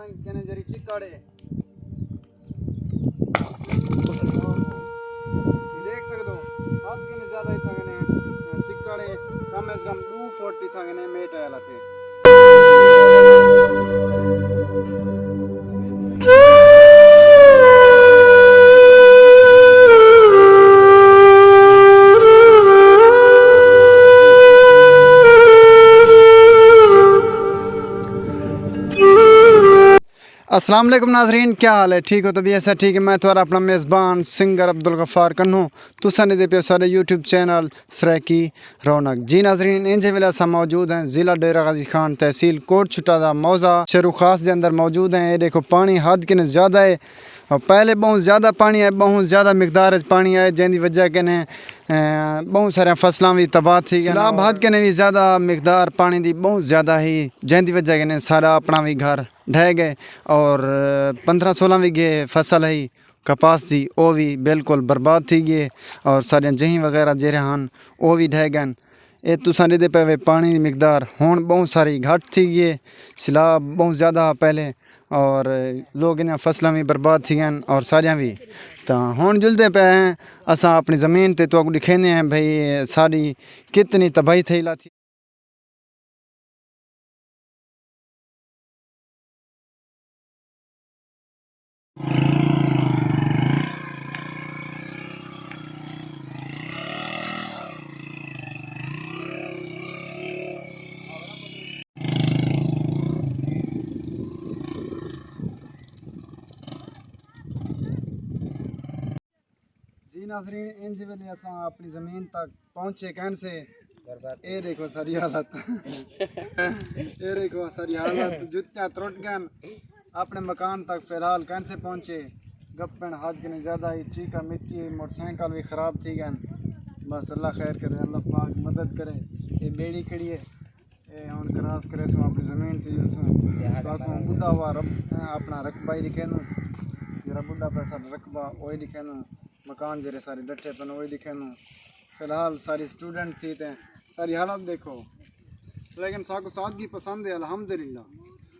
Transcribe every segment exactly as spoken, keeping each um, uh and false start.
کنے جری چکڑ ہے۔ دیکھ سکدو، حد کنے زیادہ اتھاں کنے چکڑ ہے۔ کم از کم ݙو فٹ اتھاں کنے میٹ آیا لتے۔ السلام علیکم ناظرین، کیا حال ہے؟ ٹھیک ہو؟ طبیعت سب ٹھیک ہے؟ میں تھوڑا اپنا میزبان سنگر عبدالغفار کنوں، تساں ݙیہدے پیو سارے یوٹیوب چینل سرائیکی رونق۔ جی ناظرین، انجھے ویلے اساں موجود ہیں ضلع ڈیرہ غازی خان، تحصیل کوٹ چھٹا دا موضع شیرو خاص دے اندر موجود ہیں۔ اے ݙیکھو، پاݨی حد کنے زیادہ ہے، اور پہلے ٻہوں زیادہ پاݨی ہے، ٻہوں زیادہ مقدار وچ پاݨی آئے، جیندی وجہ کنے، اے، ٻہوں ساریاں فصلاں وی تباہ تھی ڳئن۔ سیلاب حد کنے وی زیادہ مقدار پاݨی دی ٻہوں زیادہ ہی، جیندی وجہ کنے سارا اپݨا وی گھر ڈھہ ڳئے، اور پندرہ سولہ ویگھے فصل ہئی کپاس دی، او وی بالکل برباد تھی ڳئے، اور ساݙیاں جہیں وغیرہ جیڑھے ہن، او وی ڈھہ ڳئن۔ اے تساں ݙیہدے پئے وے پاݨی دی مقدار ہݨ ٻہوں ساری گھٹ تھی ڳئی ہے، سیلاب ٻہوں زیادہ ہا پہلے، اور لوک انہاں فصلاں وی برباد تھی ڳئن اور ساݙیاں وی۔ تاں ہݨ جلدے پئے ہیں اساں اپݨی زمین تے، تہاکوں ݙکھیندے ہیں بھئی ساݙی کتنی تباہی تھئی لاتی۔ جی ناظرین، انج ویلے اساں اپݨی زمین تک پہنچے کین سے۔ اے ݙیکھو ساری حالت، اے ݙیکھو ساری حالت، جتیاں ترٹ ڳئن، اپݨے مکان تک فی الحال کین سے پہنچے۔ گپݨ حد کنے زیادہ ہی، چیکا مٹی ہے، موٹر سائیکل وی خراب تھی ڳئن۔ بس اللہ خیر کرے، اللہ پاک مدد کرے۔ اے ٻیڑی کھڑی ہے، اے ہݨ کراس کریسوں، اپݨی زمین تے جیسوں۔ تہاکوں ٻڈھا ہوا رب-، اپݨا رقبہ ہی ݙکھیندوں، جیڑھا ٻڈھا پئے ساݙا رقبہ، اوہی ݙکھیندوں۔ مکان جیڑھے سارے ڈٹھے پن، اوہی ݙکھیندوں۔ فی الحال ساری اسٹوڈنٹ تھی تے ساری حالت ݙیکھو، لیکن ساکوں سادگی پسند ہے، الحمدللہ۔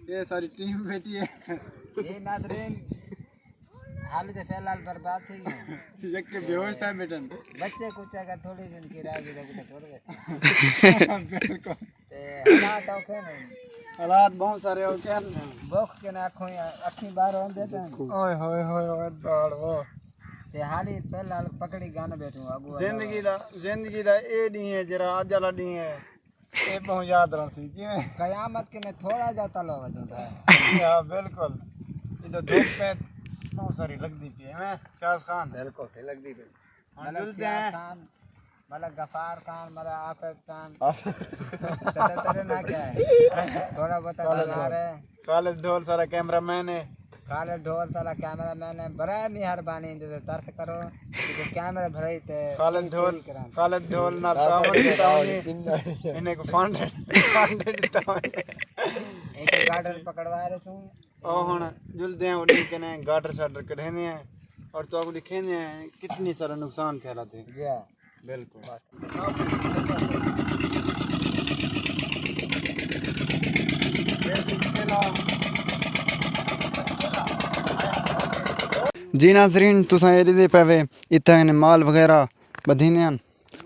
اے ساری ٹیم بیٹھی ہے۔ جی ناظرین، حال تے فی الحال برباد تھی ڳئے۔ یکے بے ہوش تھئے ٻیٹھن۔ بچے کچھ اگر تھوڑی دن کی رہ ڳئی، تو کچھ چھوڑ دے۔ بالکل۔ تے حالات اوکھے نے۔ حالات ٻہوں سارے اوکھے ہن۔ بکھ کنے اکھوں، اکھیں ٻاہر آندے پئے ہن۔ اوئے ہوئے ہوئے ہوئے، ݙاڑھ واہ۔ تے حالی فی الحال پکڑی گن ٻیٹھوں، اڳوں زندگی دا، زندگی دا اے ݙینہہ ہے جیڑھا اڄ والا ݙینہہ ہے۔ اے ٻہوں یاد رہسی، کیویں؟ قیامت کنے تھوڑا جا تلو وڄیندا ہے۔ ہاں، بالکل۔ اے تاں دھپ ہے، ٻہوں ساری لڳدی پئی ہے، ایویں فیاض خان؟ بالکل، صحیح لڳدی پئی۔ ہݨ ملک ملدے فیاض ہیں۔ خان، ملک غفار خان، ملک آفت خان۔ آفت۔ تیرے، تیرے ناں کیا ہے؟ تھوڑا بہت خالد نظر ڈھول۔ ہے۔ خالد ڈھول سارا کیمرہ مین ہے۔ خالد ڈھول سارا کیمرہ مین ہے۔ برائے مہربانی اندے تے ترس کرو۔ کہ کیمرہ بھرائی تے خالد ڈھول، خالد ڈھول نال تعاون کیتا ونڄے۔ انہیں کوں فنڈ، فنڈ ݙتا ونڄے۔ ایک گارڈر پکڑوا رہے توں۔ او ہݨ جلدے ہیں، اݙے کنے گارڈر شارڈر کڈھیندے ہیں اور تہاکوں ݙکھیندے ہیں کتنی سارا نقصان تھیا لاتے۔ جی ہاں۔ بالکل۔ جی ناظرین، تساں اے ݙیہدے پئے وے، اتھاں انہیں مال وغیرہ ٻدھیندے ہن۔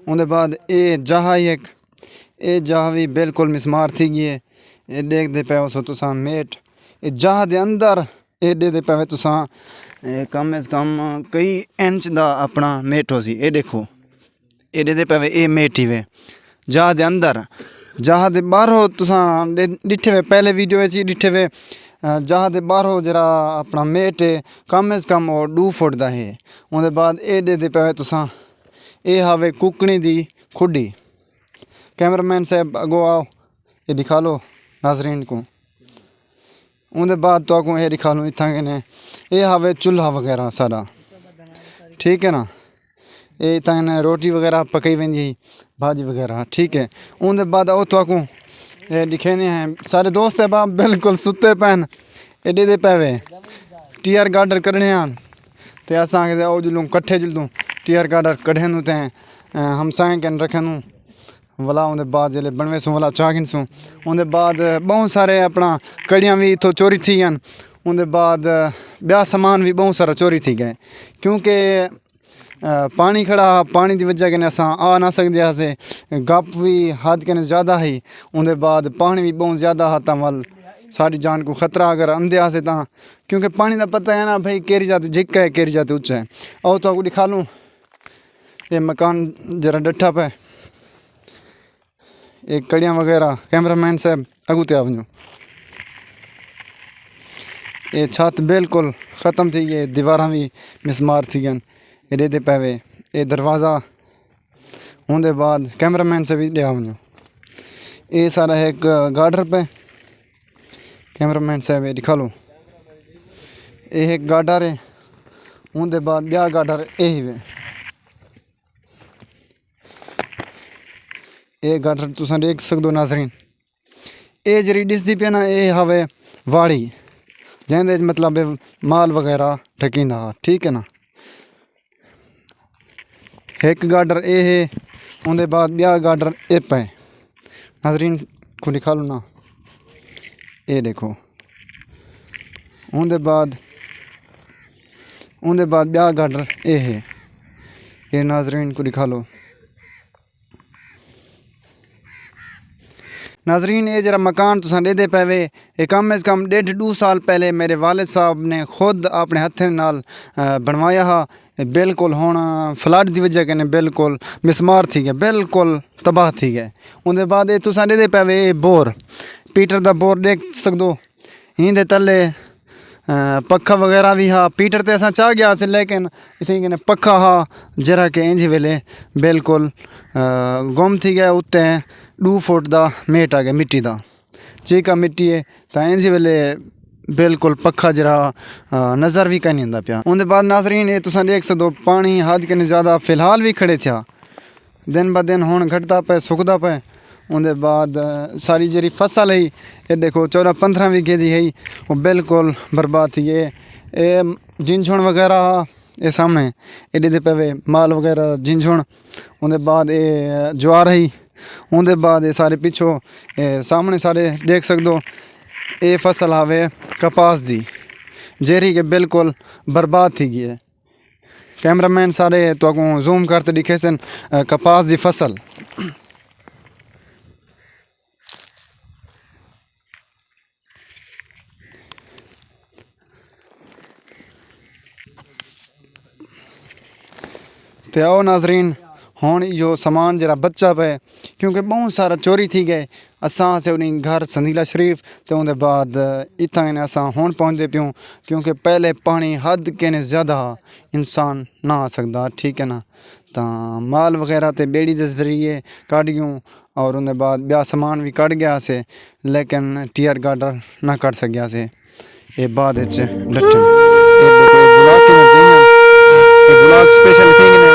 اوندے بعد اے جاہ ہئی ہک، اے جاہ وی بالکل مسمار تھی ڳئی ہے۔ اے ݙیکھدے پئے ہوسو تساں میٹ، اے جاہ دے اندر اے ݙیہدے پئے وے تساں، اے کم از کم کئی انچ دا اپݨا میٹ ہوسی۔ اے ݙیکھو، اے ݙیہدے پئے وے، اے میٹ ہی وے۔ جاہ دے اندر، جاہ دے ٻاہروں تساں ݙے-، ݙٹھے وے، پہلے ویڈیو وچ ہی ݙٹھے وے، آ، جاہ دے ٻاہروں جیڑھا اپݨا میٹ ہے، کم از کم او ݙو فٹ دا ہے۔ اوندے بعد اے ݙیہدے پئے وے تساں، اے ہاوے ککڑیں دی کھڈی۔ کیمرہ مین صاحب اڳوں آؤ، اے ݙکھا لو ناظرین کوں۔ اوندے بعد تہاکوں اے ݙکھا لوں اتھاں کنے، اے ہاوے چولہا وغیرہ ساݙا، ٹھیک ہے نا؟ اے اتھاں کنے روٹی وغیرہ پکائی ویندی ہئی، بھاڄی وغیرہ، ٹھیک ہے۔ اوندے بعد او تہاکوں اے ݙکھیندے ہیں، سارے دوست احباب بالکل ستے پئن، اے ݙیہدے پئے وے، ٹیئر گارڈر کڈھݨے ہن، تے اساں آکھیا او جلوں کٹھے جلدوں ٹیئر گارڈر کڈھیندوں تے، اے، ہمسائیں کن رکھیندوں۔ ولا اوندے بعد جیلے بݨویسوں ولا چا گھنسوں۔ اوندے بعد ٻہوں سارے اپݨا کڑیاں وی اتھوں چوری تھی ڳئن۔ اوندے بعد ٻیا سامان وی ٻہوں سارا چوری تھی ڳئے، کیونکہ پاݨی کھڑا ہا، پاݨی دی وجہ کنے اساں آ نہ سڳدے ہاسے۔ گپ وی حد کنے زیادہ ہئی۔ اوندے بعد پاݨی وی ٻہوں زیادہ ہا، تاں ول ساݙی جان کوں خطرہ اگر اندے ہاسے تاں، کیونکہ پاݨی دا پتہ ہے نا بھئی کیری جاہ تے جھک ہے، کیری جاہ تے اچا ہے۔ او تہاکوں ݙکھا لوں، اے مکان جیڑھا ݙٹھا پئے، اے کڑیاں وغیرہ۔ کیمرہ مین صاحب اڳوں تے آ ونڄو۔ اے چھت بالکل ختم تھی ڳئی، دیواراں وی مسمار تھی ڳئن۔ اے ݙیہدے پئے وے، اے دروازہ۔ اوندے بعد کیمرہ مین صاحب وی ݙے آ ونڄو۔ اے سارا ہک گارڈر پئے۔ کیمرہ مین صاحب اے ݙکھا لو۔ اے ہک گارڈر ہے۔ اوندے بعد ٻیا گارڈر اے ہی وے۔ اے گارڈر تساں ݙیکھ سڳدو ناظرین۔ اے جیڑھی ݙسدی پئی نا، اے ہاوے واڑی، جیندے وچ مطلب مال وغیرہ ڈھکیندا ہا، ٹھیک ہے نا۔ ہک گارڈر اے ہے، اوندے بعد ٻیا گارڈر اے پئے۔ ناظرین کوں ݙکھا لوں نا، اے ݙیکھو۔ اوندے بعد، اوندے بعد ٻیا گارڈر اے ہے۔ اے ناظرین کوں ݙکھا لو۔ ناظرین، اے جیڑھا مکان تساں ݙیہدے پئے وے، اے کم از کم ݙیڈھ ݙو سال پہلے میرے والد صاحب نے خود اپݨے ہتھیں نال، آ، بݨوایا ہا۔ اے بالکل ہݨ فلڈ دی وجہ کنے بالکل مسمار تھی ڳئے، بالکل تباہ تھی ڳئے۔ اوندے بعد اے تساں ݙیہدے پئے وے، اے بور، پیٹر دا بور ݙیکھ سڳدو۔ ایندے تلے، آ، پکھا وغیرہ وی ہا۔ پیٹر تے اساں چا ڳیا ہاسے، لیکن اتھیں کنے پکھا ہا، جیڑھا کہ اینجھی ویلے بالکل، آ، گم تھی ڳیا۔ اتے ݙو فٹ دا میٹ آ ڳیا مٹی دا، چیکا مٹی ہے، تاں اینجھی ویلے بالکل پکھا جیڑھا، آ، نظر وی کائنی آندا پیا۔ اوندے بعد ناظرین، اے تساں ݙیکھ سڳدو، پاݨی حد کنے زیادہ فی الحال وی کھڑے تھیا۔ دن بہ دن ہݨ گھٹدا پئے، سکدا پئے۔ اوندے بعد، آ، ساری جیڑھی فصل ہئی، اے ݙیکھو چوݙاں پندرہ ویگھے دی ہئی، او بالکل برباد تھی ڳئی۔ اے جھنجھݨ وغیرہ ہا، اے سامݨے، اے ݙیہدے پئے وے مال وغیرہ جھنجھݨ۔ اوندے بعد اے جوار ہئی۔ اوندے بعد اے سارے پچھوں، اے سامݨے سارے ݙیکھ سڳدو، اے فصل ہاوے کپاس دی، جیڑھی کہ بالکل برباد تھی ڳئی ہے۔ کیمرہ مین سارے تہاکوں زوم کر تے ݙکھیسن، اے، کپاس دی فصل۔ تے آؤ ناظرین، ہݨ ایہو سامان جیڑھا بچا پئے، کیونکہ ٻہوں سارا چوری تھی ڳئے۔ اساں ہاسے اُݙیں گھر سندیلہ شریف، تے اوندے بعد اتھاں کنے اساں ہݨ پہنچدے پیوں، کیونکہ پہلے پاݨی حد کنے زیادہ ہا، انسان نہ آ سڳدا، ٹھیک ہے نا۔ تاں مال وغیرہ تے ٻیڑی دے ذریعے کڈھ ڳیوں، اور اوندے بعد ٻیا سامان وی کڈھ ڳیا ہاسے، لیکن ٹیئر گارڈر نہ کڈھ سڳیا ہاسے۔ اے بعد اچ ڈٹھن۔ اے ݙیکھو، اے بلاک کیویں چاہیے؟ اے بلاک اسپیشل تھی ڳئے نے،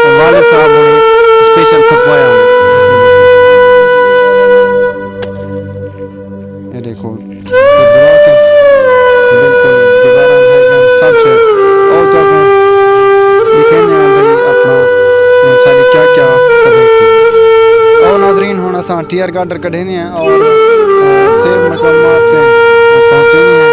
اے والد صاحب نے اسپیشل تھپوایا ہوئے۔ اے ݙیکھو، اے بلاک ہے، بالکل دیواراں ہے، سب شے۔ او تہاکوں ݙکھیندے ہیں بھئی اپݨا، ساݙی کیا کیا تباہی تھی۔ او ناظرین، ہݨ اساں ٹیئر گارڈر کڈھیندے ہیں اور، آ، سیب مقامات تے پہنچیندے ہیں۔